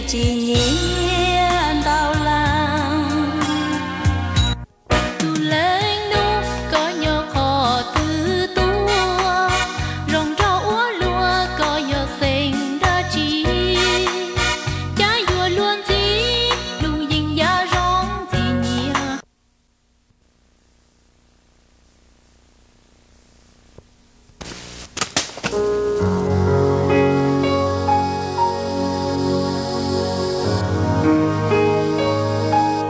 Tsis nyiam ntau leej. Tus leej nus koj nyob qhov twg tuaj, zoo nraug ua luaj koj yog xeem dab tsi, cas yuav luag ntxhi lub yeeb yam zoo ntxim nyiam.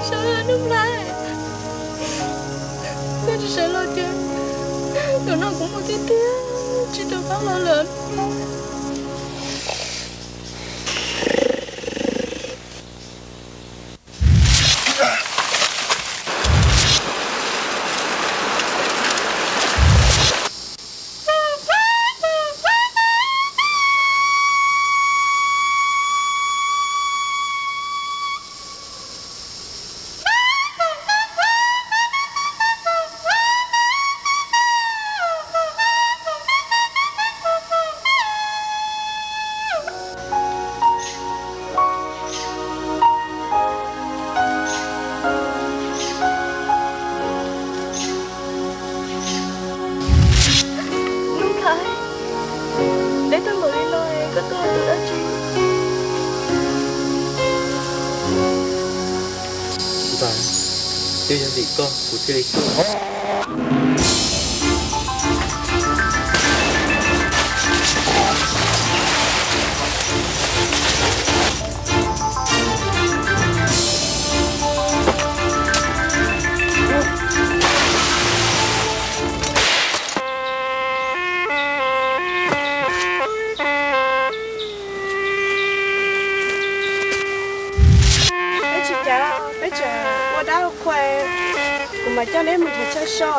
Sawv los Nuj Nplhaib, koj tsis sawv los ces tus no kuv mus tiag tiag, tsis rov qab los lawm. Nuj Nplhaib, deb tag npaum li no koj tuaj ua dab tsi? Ntxawm, twb yog vim koj kuv thiaj li tuaj. Peb tsis cav, peb tseem ua dab ua qhua, kuv mam coj neb mus nrhiav chaw so.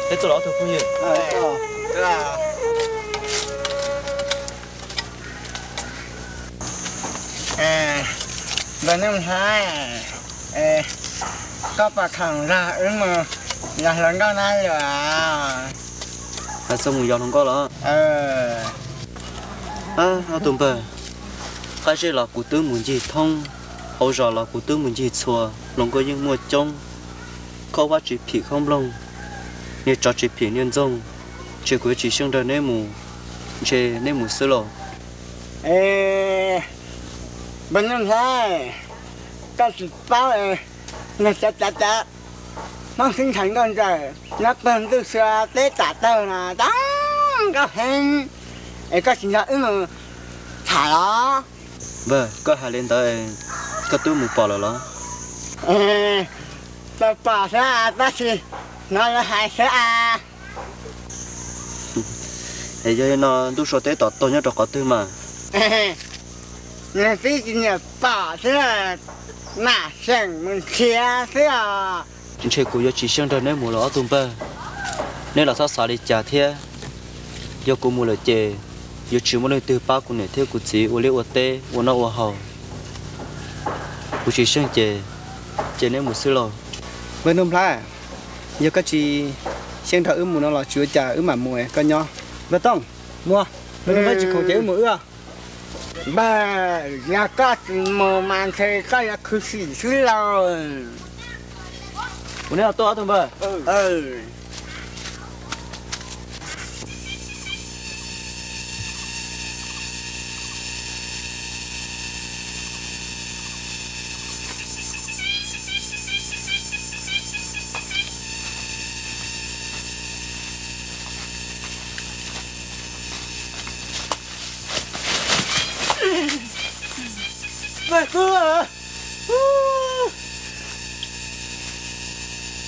Peb tuaj los ob tug phooj ywg. Npawg Nuj Nplhaib, koj puas khoom nrog wb mus yos hluas nkauj na luag? Hais txog mus yos hluas nkauj los? Ob tug npawg, qab zej los kuv twb mus ncig thoob, hauv zos los kuv twb mus ncig txhua, hluas nkauj yeej muaj coob, khaub vab tsis phim khaub nplooj, niag tsov tsis phim niag ntxoog, ntshe kuv yuav tsis xyeej nrog neb mus, ntshe neb mus xwb lauj. Npawg Nuj Nplhaib, koj tsis paub, nag cav cav cav, Hmoob xeeb ntxhais nkauj ntsawm nyob pawg ntuj xua teb tom taug no coob nkauj heev, es koj tsis nrog wb mus tham los? Npawg, koj hais li ntawd, koj twb mus pom lawm los? Tau pom xwb tab sis hnov lawv hais xwb as. Es yog li no ntuj sua teb tom taug nyob rau qhov twg mas? Nws tib tsis nyiam pom xwb, mam seem mus nrhiav xwb os. Ntshe kuv yuav tsis xyeej nrog neb mus los ob tug npawg. Neb los txhob xav li cas thiab. Yog kuv mus lawm ces yuav tsis muaj leej twg pab kuv niam thiab kuv txiv ua liaj ua teb ua noj ua haus. Kuv tsis xyeej ces, ces neb mus xwb lauj. Npawg Nuj Nplhaib, yog koj tsis xyeej nrog wb mus no los tsis ua cas, wb mam mus, koj nyob. Npawg Tooj, mus, Npawg Nuj Nplhaib tsis khoom ces wb mus wb. Npawg, yog koj tsis mus mas ntshe koj yuav khwv xim xwb lauj. Kuv neb los tuaj ob tug npawg.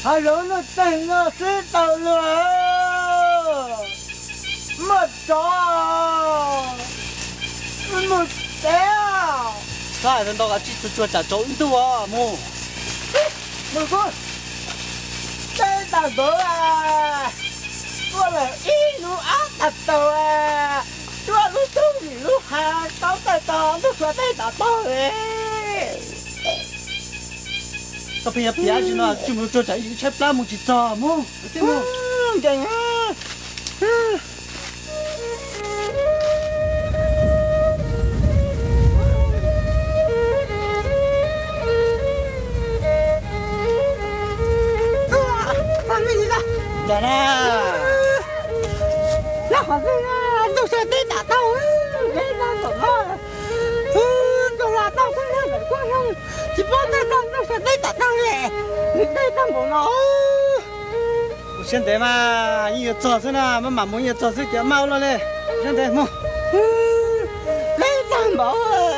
Hav zoov nuj teeg no xwb tau luag, muaj tsov, mus tsev. Koj hais ntau qas tsij tsuag tsuag tsam tsaus wb ntuj os mus. Mus kuj, teb tag npaum, tuaj lawm ib hnub ob tag tau, tuaj lub tub nim lub hav tau tawg tog ntuj tsuag teb tom taug. Koj pheej yuav piav tsis no, tsis mus tsuag tsam ib tshaib plab mus tsis txog mus. Ntuj tsuag teb tom taug, ntuj hla tau xwb, tsis paub tawg tog ntuj tsuag teb tom taug li, nws teb tag npaum no. Ua siab ntev mas yeej yuav txog xwb na, maj mam mus yeej yuav txog xwb ces maj ua luaj li. Siab ntev mus. Teb tag npaum.